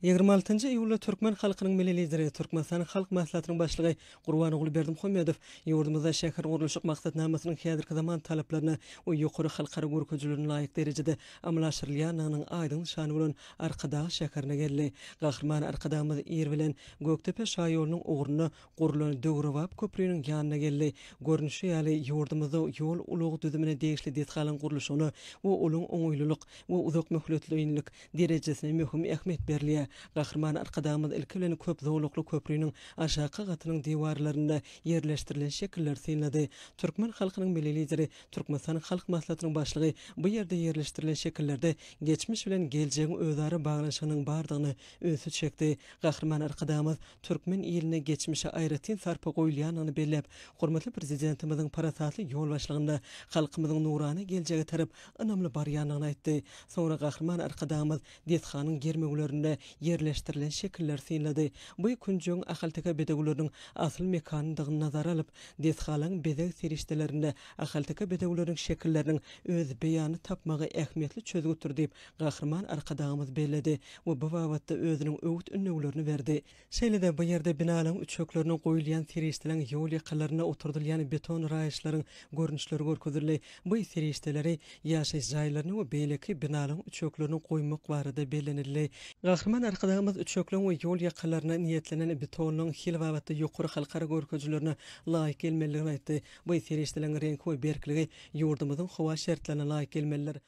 26 njy iýulda türkmen halkynyň Milli Lideri, Türkmenistanyň Halk Maslahatynyň Başlygy Gurbanguly Berdimuhamedow ýurdumyzda şähergurluşyk maksatnamasynyň häzirki zaman talaplaryna we ýokary halkara görkezijilerine laýyk derejede amala aşyrylýandygynyň aýdyň nyşany bolan Arkadag şäherine geldi. Gahryman Arkadagymyz ir bilen Gökdepe şaýolunyň ugrunda gurlan döwrebap köprüniň ýanyna geldi. Görnüşi ýaly, ýurdumyzda ýol-ulag düzümine degişli desgalaryň gurluşygyna we olaryň oňaýlylyk we uzakmöhletleýinlik derejesine möhüm ähmiýet berilýär. Gahryman Arkadagymyz ilki bilen köp zolakly köprüniň aşaky gatynyň diwarlarynda ýerleşdirilen şekilleri synlady. Türkmen halkynyň Milli Lideri, Türkmenistanyň Halk Maslahatynyň Başlygy bu ýerde ýerleşdirilen şekillerde geçmiş bilen geljegiň özara baglanyşygynyň bardygyna ünsi çekdi. Gahryman Arkadagymyz türkmen iline geçmişe aýratyn sarpa goýulýandygyny belläp, hormatly Prezidentimiziň parasatly ýolbaşçylygynda halkymyzyň nurana geljege tarap ynamly barýandygyny aýtdy. Soňra Gahryman Arkadagymyz desganyň germewlerinde ýerleşdirilen şekilleri synlady. Bu künjegiň ahalteke bedewleriniň asyl mekanydygyny nazara alyp, desgalaryň bezeg serişdelerinde ahalteke bedewleriniň şekilleriniň öz beýanyny tapmagy ähmiýetli çözgütdir diýip, Gahryman Arkadagymyz belledi we bu babatda özüniň öwüt-ündewlerini berdi. Şeýle-de bu ýerde binalaryň üçeklerine goýulýan serişdeleriň ýol ýakalarynda oturdylýan beton raýyşlaryň görnüşleri görkezildi. Bu serişdeleri ýaşaýyş jaýlaryna we beýleki binalaryň üçeklerine goýmak barada bellenildi. Gahryman Arkadagymyz üçekleriň we ýol ýakalaryna niýetlenen betonlaryň hil babatda ýokary halkara görkezijilerine laýyk gelmelidigini aýtdy. Bu serişdeleriň reňki we berkligi ýurdumyzyň howa şertlerine laýyk gelmelidir.